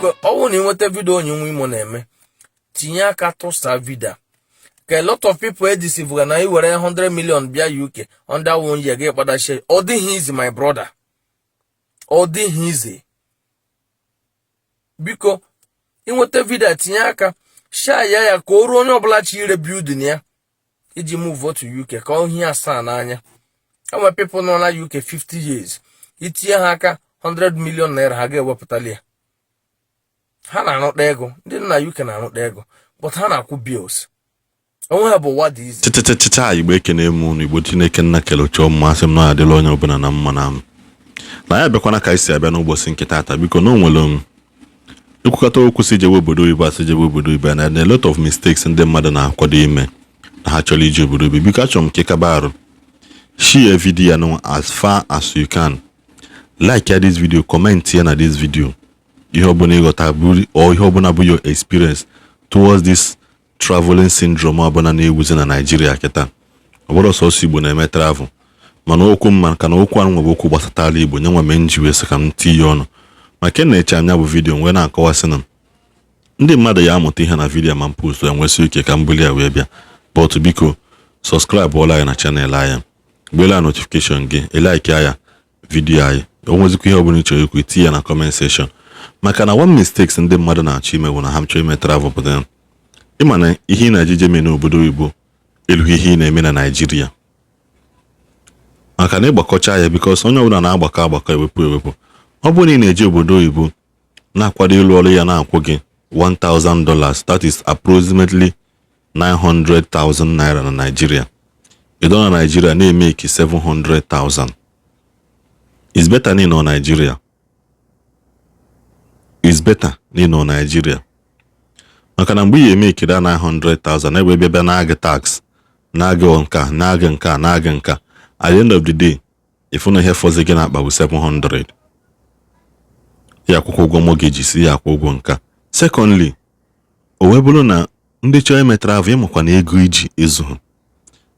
Biko, ọ bụrụ na ị nweta video onye nwa Imo na-eme, tinye aka tụsa video ka a lot of people edeceive na i were 100 million bịa UK under one year gị kpadachie. Ọ dịghị easy, my brother, ọ dịghị easy. Biko, ịnweta video, tinye aka share ya ya ka o ruo onye ọbụla chi ire building ya iji move to UK ka ọ hie asaa n'anya. Enwere people nọ na UK 50 years, itinye ha aka 100 million naira, ha ga-ewepụtali ya. Ha na-arụta ego, ndị nọ na UK na-arụta ego, but ha na-akwụ bills onwe ha bụ ụwa dị izi. Chichichicha, Igbo, ekene m unu. Igbo, Chineke nna kele chọọ mmasị m na adịla onye ọbụla na mma na m na ya bịakwana ka anyị si abịa n'ụbọchị nke taata. Biko, na o nwere m ikwukọta okwu si jewe obodo oyibo, asị jewe obodo oyibo, na a lot of mistakes ndị mmadụ na-akwado ime na ha chọrọ ije obodo oyibo. Biko, achọrọ m ka ịkaba arụ share video ya nụ as far as you can, like ya this video, comment ya na this video, ihe ọbụla ịghọta bụ or ihe ọbụla bụ your experience towards this traveling syndrome ọbụla na-ewuzi na Nigeria kịta. Ọ bụrụ sọsọ Igbo na-eme travel, mana okwu m maka na okwu ahụ nwere okwu gbasatara Igbo nye nwe me nji wee sị ka m tinye ọnụ maka na-eche anya bụ video wee na-akọwasị na ndị mmadụ ya amụta ihe na video ma m post ya, nwesị ike ka m buli ya wee bịa. But biko, subscribe ọla anyị na channel anyị, gbeela notification gị, ilike ya video anyị. O nwezikwa ihe ọbụla ị chọrọ ikwu, itinye ya na comment section, maka na one mistakes ndị mmadụ na-achọ ime bụ na ha chọrọ ime travel pụtara ịma na ihe ị na-ejije eme n'obodo oyibo elughị ihe ị na-eme na Naịjirịa, maka na ịgbakọcha ya, because onye ọbụla na-agbakọ agbakọ ewepụ ewepụ. Ọ bụrụ na ị na-eje obodo oyibo na-akwado ịlụ ọrụ ya na-akwụ gị $1000, that is approximately 900,000 naira na Naịjirịa, ị nọ na Naịjirịa na-emeki 700,000, is better na ị nọ Naịjirịa, is better na ị nọ Naịjirịa, maka na mgbe ị emekiri 900,000 ebe bịa bịa na-agị tax, na-agị nka, na-agị nka, na-agị nka, at the end of the day, ịfụ na ihe fọzi gị na-akpa bụ 700 ya akwụkwọ ụgwọ mortgage, si ya akwụ ụgwọ nka. Secondly, o wee bụrụ na ndị chọrọ ime travel, ịmakwa na ego iji ezughị,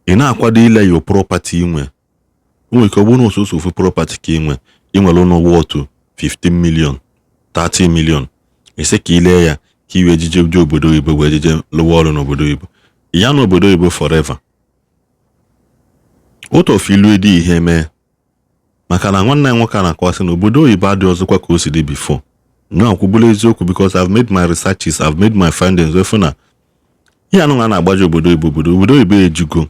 ị na-akwado ile your property inwe. O nwere ike ọ bụrụ na ososo ofu property ka ị nwe, ị nwere ụlọ worth 15 million, 30 million, isi ka ile ya ka iwe ejije dị obodo oyibo wee jeje lụwa ọrụ n'obodo oyibo ya n'obodo oyibo forever. What of ilu dị ihe mee? Maka na nwanne ya nwoke a na-akọwasị na obodo oyibo adịghị ọzọkwa ka o si dị before. No, akwụbụla eziokwu, because I've made my researches, I've made my findings, wee fụ na ihe anụ a na-agbaji obodo oyibo, obodo oyibo ejugo.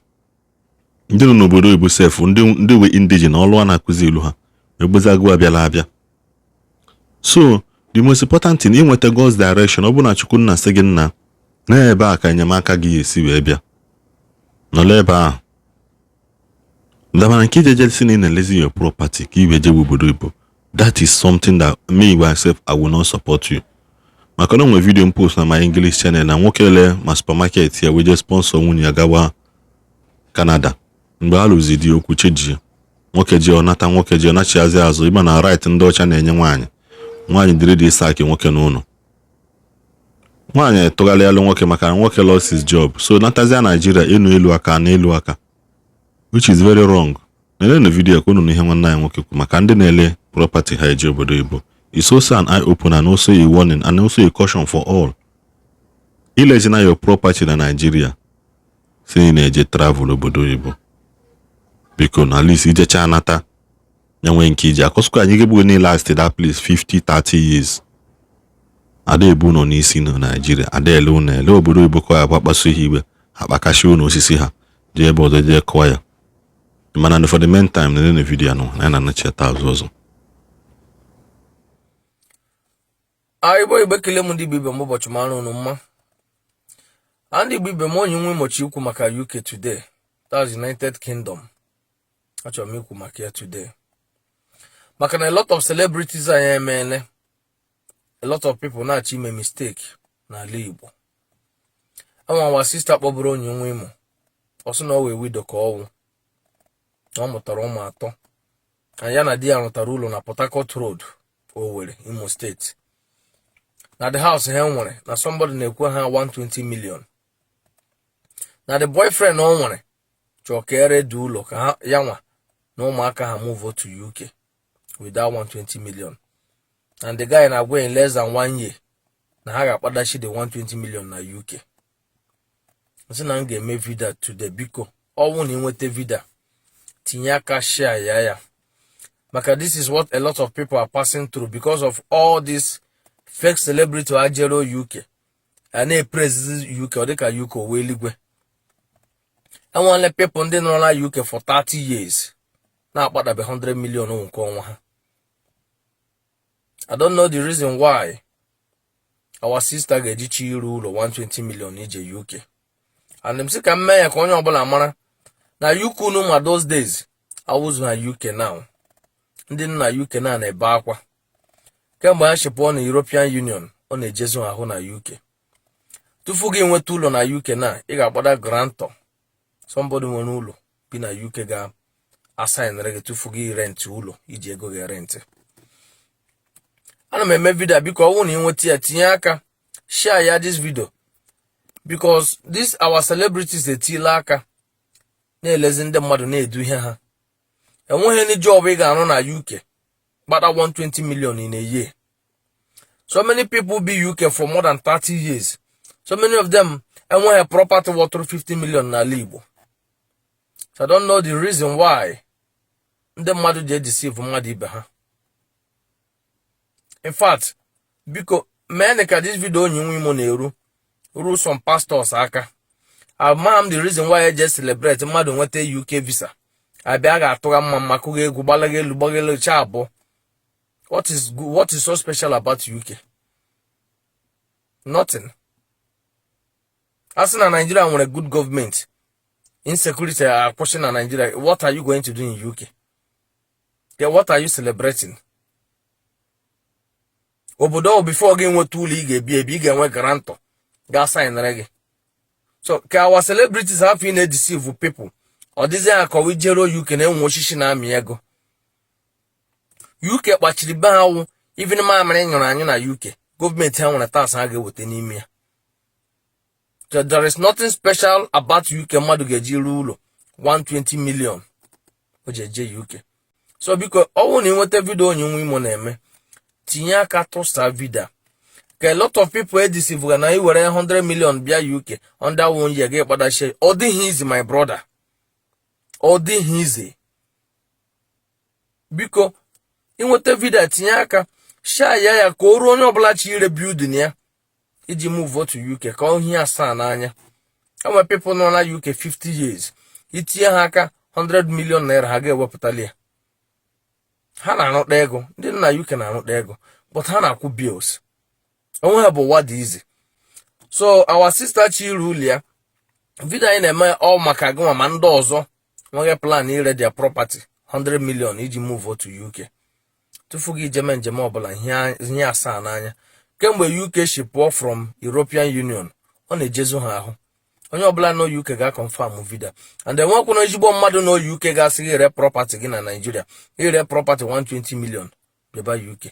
Ndị nọ n'obodo oyibo sef, ndị we indigene ọlụ a na-akụzi ilu ha egbozi agụụ abịala abịa. So the most important thing, inweta God's direction. Ọ bụ na Chukwu nna sị gị nna na ebe a ka enyemaka gị esi wee bịa, nọrọ ebe ahụ ndabara nke ijeje si na ị na-elezi your property ka i wee jebe obodo oyibo. That is something that me myself, I will not support you, maka na o nwere video m post na my English channel na nwoke lee ma supermarket ya wee jee sponsor nwunye ya gawa Canada. Mgbe ha lụzi di, okwu cheji nwoke ji ọnata, nwoke ji ọnachiazi azụ. Ịma na right ndị ọcha na-enye nwaanyị, nwaanyị dịrị dị sack nwoke n'ụlọ, nwaanyị tụgharịalụ nwoke maka na nwoke lost his job, so natazia Naijiria enu elu aka na elu aka, which is very wrong. Na video ka unu na ihe nwanne anyị nwoke kwu maka ndị na-ele property ha eji obodo oyibo. It's also an eye opener and also a warning and also a caution for all. Ilezina your property na Nigeria si na ị na-eje travel obodo oyibo. Biko, na at least ijecha anata ya nwee nke iji akọsụkwa anyị ga-egbu niile last that place 50 30 years. Ada ebu ụlọ n'isi na Naijiria, ada ele ụlọ ele obodo oyibo ka ya akpasu ha iwe, akpakashi ụlọ osisi ha jee ebe ọzọ jee kụọ ya. Mana for the meantime, na na video nụ na na-anachata azụ ọzọ. Igbo, Igbo, ekele m. Ndị Igbo ibe m, ụbọchị mara unu mma. A ndị Igbo ibe m, onye nwe mochi ikwu maka UK today, that's United Kingdom. Achọrọ m ikwu maka ya today maka na a lot of celebrities anyị emeele, a lot of people na-achọ ime mistake n'ala Igbo. Ama nwa sister kpọburu onye nwe Imo, ọ sị na ọ wee widow ka ọnwụ na ọ mụtara ụmụ atọ, na ya na di ya rụtara ụlọ na Port Harcourt Road, Owerri, Imo State, na the house ha nwere na somebody na-ekwe ha 120 million, na the boyfriend ọ nwere chọọ ka ere dị ụlọ ka ha ya nwa na ụmụaka ha move to UK with that 120 million, and the guy na-agwa in less than one year. Na ha ga-akpadachi the 120 million na UK. Sị na m ga-eme video today. Biko, ọnwụ na ịnweta video, tinye aka share ya maka this is what a lot of people are passing through because of all this fake celebrity ajero UK a na-epraise UK. Ọ dịka UK owe eluigwe. Enwele people ndị nọrọ na UK for 30 years na-akpadabe 100 million nke ọnwa ha. I don't know the reason why our sister ga-eji chi iru ụlọ 120 million ije UK. And m sị ka m mee ya ka onye ọbụla mara na UK unu ma those days awụzụ na UK now. Ndị nọ na UK na na-ebe akwa kemgbe ha si pụọ na European Union. Ọ na-ejezu ahụ na UK. Tupu gị nweta ụlọ na UK na, ị ga-agbada guarantor, somebody nwere ụlọ bi na UK ga-asignere gị tupu gị rent ụlọ iji ego gị rent. Ana m eme video. Biko, ọ bụrụ na ị nweta ya, tinye aka share ya this video, because this our celebrities etila aka na-elezi ndị mmadụ, na-eduhie ha. Enweghị any job ị ga-arụ na UK kpata 120 million in a year. So many people be UK for more than 30 years. So many of them enweghị property worth 50 million n'ala Igbo. So I don't know the reason why ndị mmadụ ji edeceive mmadụ ibe ha. In fact, biko, mee ka this video onye nwe Imo na-eru ruo some pastors aka. Ama m the reason why eje celebrate mmadụ nweta UK visa, abịa ga-atụgha mma mma, kụga egwu, gbalaga elu, gbaga elu cha abụọ. What is good? What is so special about UK? Nothing. A sị na Nigeria nwere good government, insecurity akwụsị na Nigeria. What are you going to do in UK? Yeah, what are you celebrating? Obodo ọ before gị nweta ụlọ ị ga-ebi ebi, ị ga-enwe guarantor ga-asignere gị. So ka our celebrities have ị na-edeceive people, ọ dịzị ya ka ijero UK na-enwe osisi na-amị ego. UK kpachiri be ha wụ even mamịrị nyụrụ anyị na UK. Gọọmenti ha nwere tax ha ga-eweta n'ime ya. So there is nothing special about UK mmadụ ga-eji ruo ụlọ 120 million o ji eje UK. So biko, ọ bụrụ na ị nweta video onye nwe Imo na-eme, tinye aka tụsa video ka a lot of people edeceive na iwere 100 million bịa UK, under one year gị kpadachie. Ọ dịghị easy, my brother, ọ dịghị easy. Biko, ịnweta video, tinye aka share ya ka o ruo onye ọbụla chi ire building ya iji move to UK ka ọ hie asaa n'anya. Enwe people nọ na UK 50 years, itinye ha aka 100 million naira, ha ga-ewepụtali ya. Ha na-arụta ego. Ndị nọ na UK na-arụta ego, but ha na-akwụ bills onwe ha bụ ụwa dị easy. So our sister chiru ụlọ ya, video anyị na-eme ọ maka gịnwa ma ndị ọzọ nweghị plan ire their property 100 million iji move to UK. Tupu gị jeme njem ọbụla, ihe asaa n'anya. Kemgbe UK si pụọ from European Union, ọ na-ejezu ha ahụ. Onye ọbụla nọ UK ga-confirm video. And enwekwana ezigbo mmadụ nọ UK ga-asị gị ire property gị na Nigeria, ire property 120 million bịaba UK.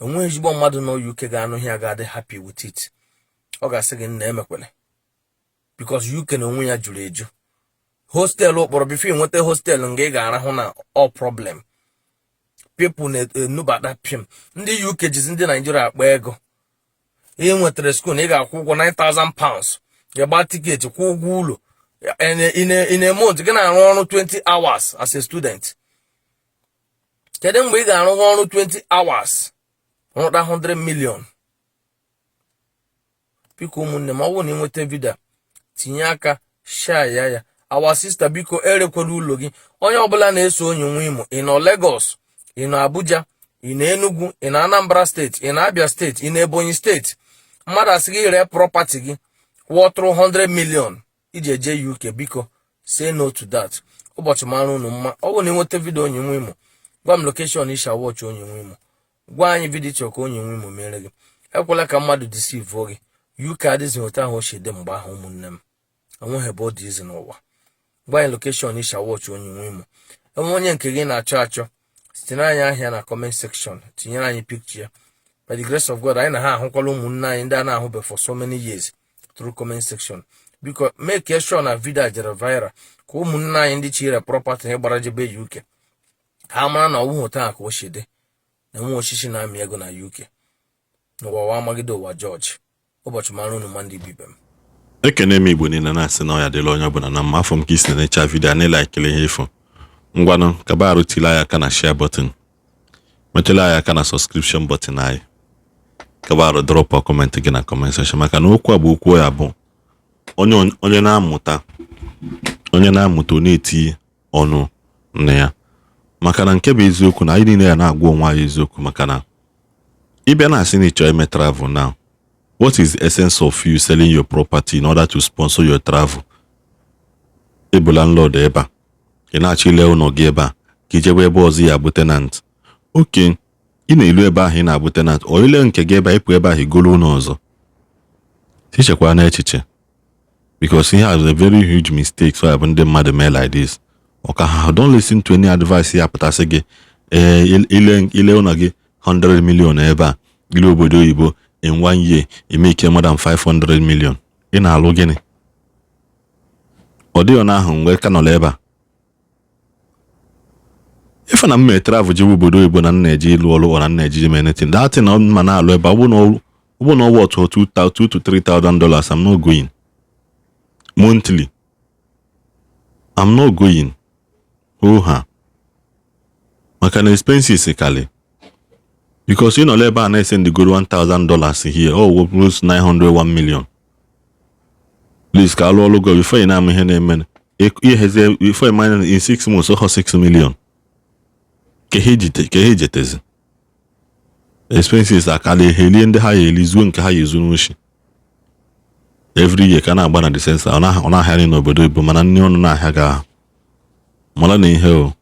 Enweghị ezigbo mmadụ nọ UK ga-anụ ihe ga-adị happy with it. Ọ ga-asị gị nna, emekwele, because UK na onwe ya juru eju. Hostel ụkpọrọ, before nweta hostel nga ị ga-arahụ na all problem. People na-enubata pim. Ndị UK jizi ndị Naijiria akpa ego. Ihe nwetara school na ị ga-akwụ ụgwọ £9,000, ga-agba ticket, kwụ ụgwọ ụlọ in a month. Gị na-arụ ọrụ 20 hours as a student, kedu mgbe ị ga-arụ ọrụ 20 hours rụta 100 million? Biko, ụmụnne m, ọ bụrụ na ị nweta video, tinye aka share ya. Our sister, biko, erekwala ụlọ gị. Onye ọbụla na-eso onye nwe Imo, ị nọ Lagos, ị nọ Abuja, ị nọ Enugu, ị nọ Anambra Steeti, ị nọ Abia Steeti, ị nọ Ebonyi Steeti, mmadụ asị gị ree property gị wọtụrụ 100 million iji eje UK, biko, say no to that. Ụbọchị mara unu mma. Ọ bụrụ na ị nweta video onye nwe Imo, gwa m location isha watch onye nwe Imo. Gwa anyị video chọrọ ka onye nwe Imo mere gị. Ekwela ka mmadụ deceive gị. UK adịghị otu ahụ o si dị mgbe ahụ. Ụmụnne m, enweghị ebe ọ dị izi n'ụwa. Gwa anyị location isha watch onye nwe Imo. Enwe onye nke gị na-achọ achọ, tinyere anyị ahịa na comment section, tinyere anyị picture ya. By the grace of God, anyị na ha ahụkwala ụmụnne anyị ndị a na-ahụbe for so many years through comment section. Biko, make sure na video jere viral ka ụmụnne anyị ndị chire property ha gbara jebe UK ka ha mara na ọwụghị otu a ka o si dị, na enwe osisi na-amị ego na UK. N'ụwa wa amagide ụwa jọji. Ụbọchị mara unu ma, ndị Igbo ibe m. Ekene m Igbo niile, na-asị na ọ ya dịla onye ọbụla na mma. Afọ m ka isi na-enecha video a na ekele ihe ịfụ. Ngwanụ, kaba arụ tile anyị aka na share button, metụla anyị aka na subscription button anyị, kaba arụ drop comment gị na comment section, maka na okwu a bụ okwu ya bụ onye onye na-amụta, onye na-amụta, ọ na-eti ọnụ na ya, maka na nke bụ eziokwu na anyị niile ya na-agwa onwe anyị eziokwu, maka na ịbịa na-asị na ị chọrọ ime travel now, what is the essence of you selling your property in order to sponsor your travel? Ị bụ landlord ebe a, ị na-achọ ile ụlọ gị ebe a ka ijebe ebe ọzọ ya bụ tenant. Oke ị na-elu ebe ahụ ị na-abụ tenant, ọ ile nke gị ebe a, ịpụ ebe ahụ, igolo ụlọ ọzọ. Tichekwa na echiche, because ihe a is a very huge mistake. So ya bụ ndị mmadụ mee like this, ọka ha don't listen to any advice ya pụtasị gị, ee, ile ile ụlọ gị 100 million ebe a, ile obodo oyibo, in one year you make more than 500 million. Ị na-alụ gịnị? Ọ dịghị na ahụ mgbe ka nọrọ ebe a, ife na m mee travel jewe obodo oyibo na m na-eje ịlụ ọrụ, ọ na m na-eje ime anything, that thing ọ ma na-alụ ebe a, ọ bụ na ọ worth $2 to $3,000, I'm not going. Monthly, I'm not going. Ha maka na expenses kali, because ị nọrọ ebe a na-ese ndị goro $1,000 here, oh, close 900 1 million. Please, ka alụ ọrụ go before ị na-ama ihe na-eme ihezie, before ị manya, in 6 months ọhọ 6 million ka ihe ijetezi. Expenses akala ehelie ndị ha ya eli zuo nke ha ya ezu n'oshi every year ka na-agba na the sense ọ na-ahịa n'obodo oyibo, mana nne ọnụ na-ahịa gị ahụ mara na ihe o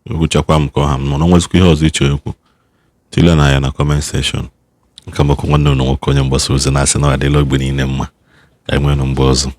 ekwuchakwa m ka ọha m nọ na nwezikwa ihe ọzọ ịchọ ekwu, tile na ya na comment section. Nke mbụ, nwanne ụlọ nwoke, onye mgbasa ozi, na-asị na ọ adịla ogbe niile mma. Ka anyị nwee mgbe ọzọ.